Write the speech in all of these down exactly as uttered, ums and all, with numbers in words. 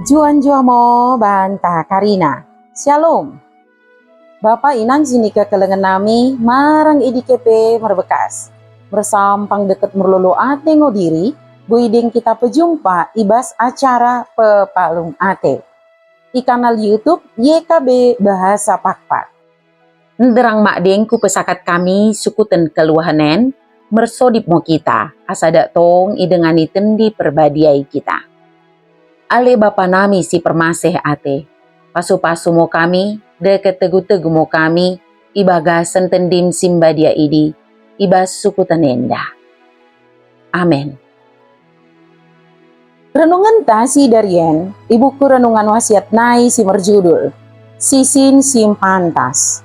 Njuah-njuah mo banta karina. Shalom. Bapa inang si nikekelengen nami, marang idike pe merbekas. Mersampang deket merlolo ate ngo diri, boi deng kita pejumpa i bas acara Pepalum Ate i kanal YouTube Y K B Bahasa Pakpak. Nderang mak deng kupesakat kami sukuten keluahen en, mersodip mo kita, asa dak tong idengani Tendi Perbadia i kita. Ale Bapa nami si permaseh ate, pasu-pasu mo kami, deket tegu-tegu mo kami, i bagasen Tendim si mbadia idi, i bas sukuten enda. Amen. Renungenta si darien i buku Renungan Wasiat nai si merjudul Sisin si Mpantas.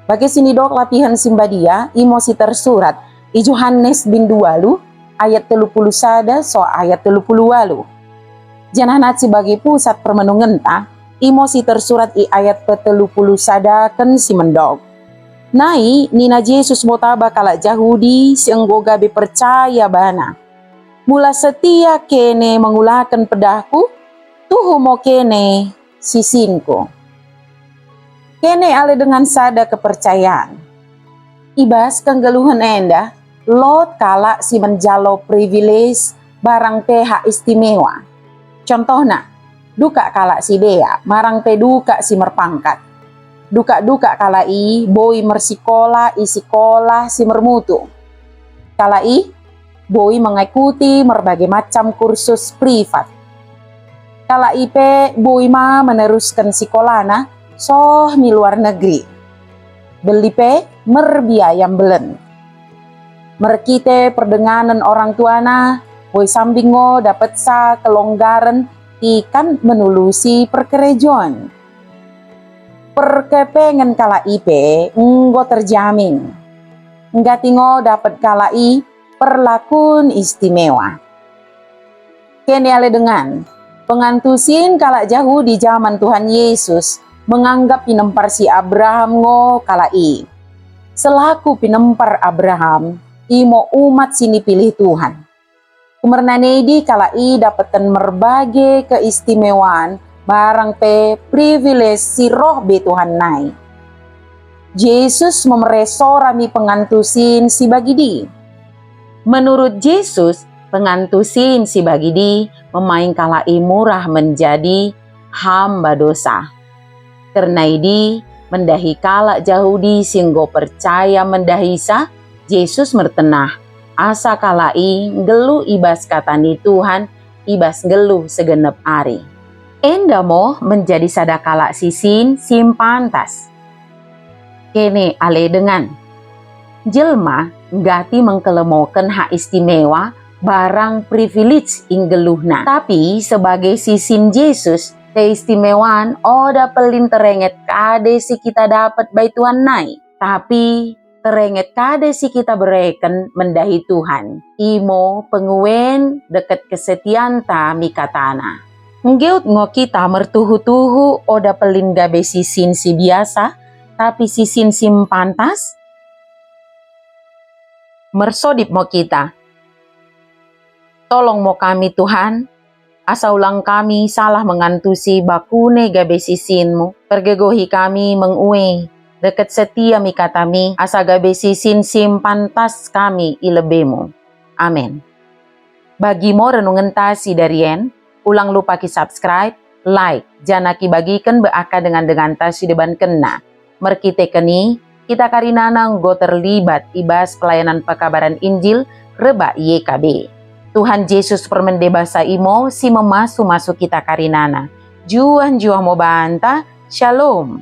Bage si nidok lapihen si mbadia, imo si tersurat i Johanes bindu walu ayat telu puluh sada so ayat telu puluh walu. Janah nat si bage pusat permenungenta, imo si tersurat i ayat petelu puluh sadaken si mendok. Nai nina Jesus motaba kalak Jahudi si enggo gabe percaya bana, "Mula setia kene mengulaken pedahku, tuhu mo kene sisinku." Kene ale dengan sada kepercayan. I bas kenggeluhen enda, lot kalak si menjalo privilege barang pe hak istimewa. Contohna, dukak kalak si deak, marang pe dukak si merpangkat. Dukak-dukak kalak i boi mersikola i sikola si mermutu. Kalak i boi mengikuti merbage macam kursus privat. Kalak i pe boi ma menerusken sikolana soh mi luar negeri. Beli pe merbiaya mbelen. Merkite perdenganen orang tuana, boi sambing ngo dapetsa kelonggaren tikan menulusi perkerejon. Perkepengen kalak i pe enggo terjamin. Nggati ngo dapet kalak i perlakun istimewa. Kene ale dengan, pengantusin kalak Jahudi jaman Tuhan Yesus menganggap pinempar si Abraham ngo kalak i. Selaku pinempar Abraham, imo umat si nipilih Tuhan. Kumerna nedi kalak i dapeten merbage keistimewaan barang pe privilege si roh be Tuhan nai. Jesus memere sora mi pengantusin si bagidi. Menurut Jesus, pengantusin si bagidi memaing kalak i murah menjadi hamba dosa. Kerna idi, mendahi kalak Jahudi si enggo percaya mendahisa, Jesus mertenah, asa kalak i nggeluh i bas kata ni Tuhan i bas nggeluh segenep ari. Enda mo menjadi sada kalak sisin si mpantas. Kene ale dengan. Jelma nggati mengkelemoken hak istimewa barang privilege i nggeluhna. Tapi sebagai sisin Jesus, keistimewan oda pelin terenget kade si kita dapet bai Tuhan nai, tapi terenget kade si kita bereken mendahi Tuhan, imo penguen deket kesetianta mi kataNa. Nggeut ngo kita mertuhu-tuhu oda pelin gabe sisin si biasa, tapi sisin si mpantas? Mersodip mo kita. Tolong mo kami, Tuhan, asa ulang kami salah mengantusi bakune gabe sisinmu. Pergegohi kami mengue, deket setia mi kataMi, asa gabe sisin si mpantas kami i lebeMu. Amen. Bagi mo renungenta si darien, ulang lupa ki subscribe, like, janah ki bagiken be aka dengan-denganta si debankenna. Merkiteken i, kita karinana enggo terlibat i bas pelayanan pekabaren Injil rebak Y K B. Tuhan Jesus permende basa imo si memasu-masu kita karinana. Njuah-njuah mo banta. Shalom.